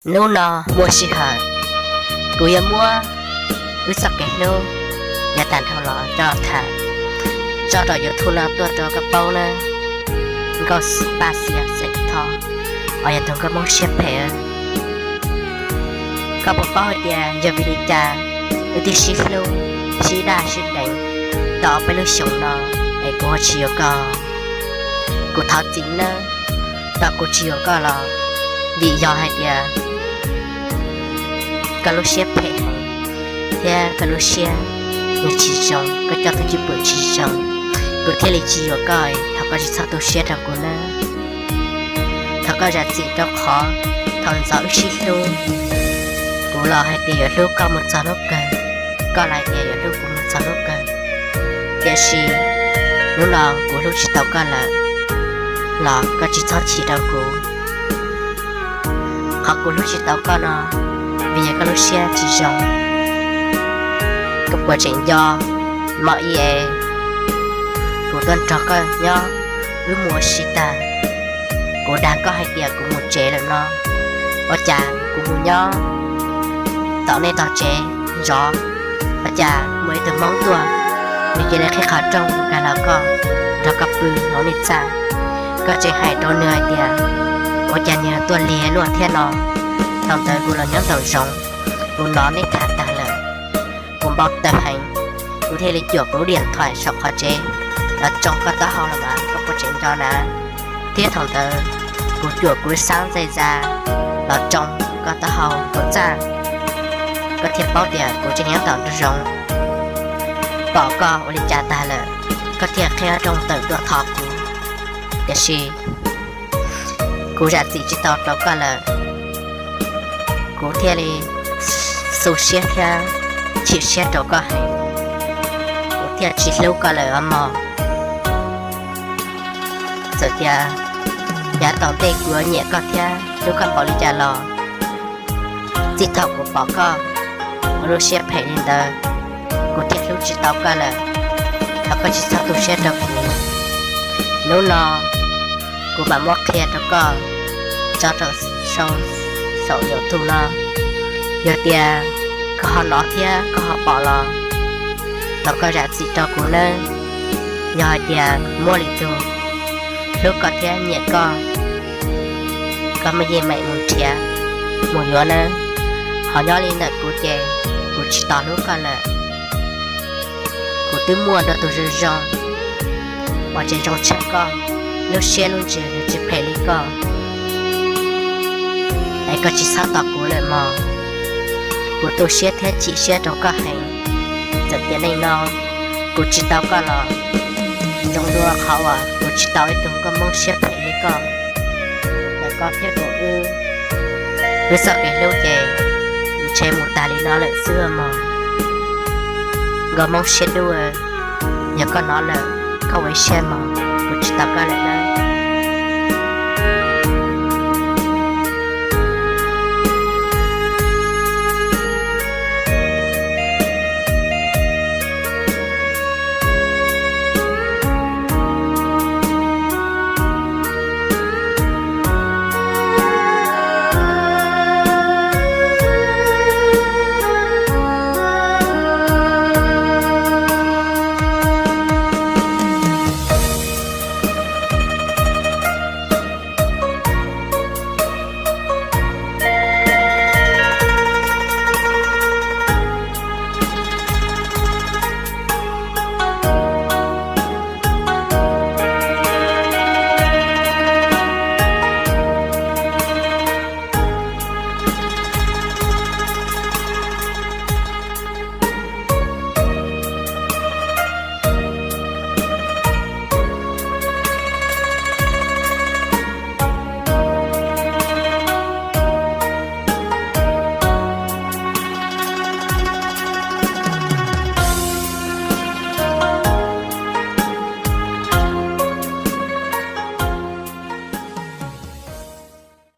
Hnub no muaj sij hawm, kuv yuav muab wb txoj kev hlub yav tag dhau los coj tham tso rau YouTube no tuaj rau koj paub nawb. Nkauj Paj Xia Xeem Thoj, uas yog tus nkauj Hmoob siab phem. Koj puas paub hais tias yog vim li cas wb twb sib hlub, sib daj sib deev tau peb lub xyoos no es kuv ho tsis yuav koj? Kuv thov txim nawb, thaum kuv tsis yuav koj los vim yog hais tias koj lub siab phem heev thiab koj lub siab nws tsis zoo, koj coj tus cwj pwm tsis zoo, kuv thiaj li tsis yuav koj. Thov koj tsis txhob tu siab rau kuv nawb. Thov koj zam txim rau qhov thaum ntxov wb sib hlub, kuv los hais tias yuav hlub koj mus txog hnub kawg, koj los hais tias yuav hlub kuv mus txog hnub kawg. Tiam sis hnub no kuv hlub tsis tau koj lawm, los koj tsis txhob chim rau kuv. Qhov kuv hlub tsis tau koj no vim yog koj lub siab tsis zoo. Koj puas tseem nco hmo ib es kuv tuaj nrog koj nyob wb mus ua si tag, kuv dag koj hais tias kuv mus tsev lawm no, ua cas kuv mus nyob tom nej tog tsev zov, ua cas muaj ib tug Hmoob tuaj, nws cia li qhib qhov rooj nkag los koj, nrog koj pw hauv nej txaj. Koj tseem hais rau nws hais tias ua cas nws tuaj lig luaj thiab no. Thaum ntawd kuv los nyob nraum zoov, kuv hnov nej tham tag lawm, kuv npau taws heev, kuv thiaj li cuam kuv lub diam thais saum qhov tsev los tsoo koj taub hau los mas koj puas tseem nco na? Thiab thaum ntawd kuv cuam kuv xab ntxais zas los tsoo koj taub hau hauv txaj, koj thiaj paub tias kuv tseem nyob tom nraum zoov, pom koj ua li cas tag lawm, koj thiaj qhib qhov rooj tawm tuaj thov kuv. Tiam sis kuv zam txim tsis tau rau koj lawm, kuv thiaj li xu siab thiab chim siab rau koj heev, kuv thiaj tsis hlub koj lawm os mog. Txawm tias yav tom ntej kuv yuav nyiam koj thiab hlub koj npaum li cas los, txij thaum kuv pom koj ua lub siab phem li ntawd, kuv thiaj hlub tsis tau koj lawm. Thov koj tsis txhob tu siab rau kuv. Hnub no kuv mam muab qhia rau koj tso rau saum, saum YouTube no. Yog tias koj ho hnov thiab koj ho pom los, thov koj zam txim rau kuv nawb. Yog hais tias muaj lwm tus hlub koj thiab nyiam koj, koj muaj yeej meem mus nrhiav mus yuav nawb. Ho nyob li ntawm kuv ces kuv tsis tos hlub koj lawm. Kuv twb muaj dua tus zoo zoo uas tseem zoo tshaj koj, lub siab lub ntsws nws tsis phem li koj. Es koj tsis txhob tos kuv lawm mog. Kuv tu siab thiab chim siab rau koj heev. Txawm tiam neej no kuv tsis tau koj los zoo dua qhov uas kuv tsis tau ib tug nkauj Hmoob siab phem li koj. Ntawm koj thiab kuv wb, wb txoj kev hlub ces ntshe mus tag li no lawm xwb mog. Nkauj Hmoob siab dub, yog koj hnov lawm, koj ua ib siab mog, kuv tsis tos koj lawm nawb.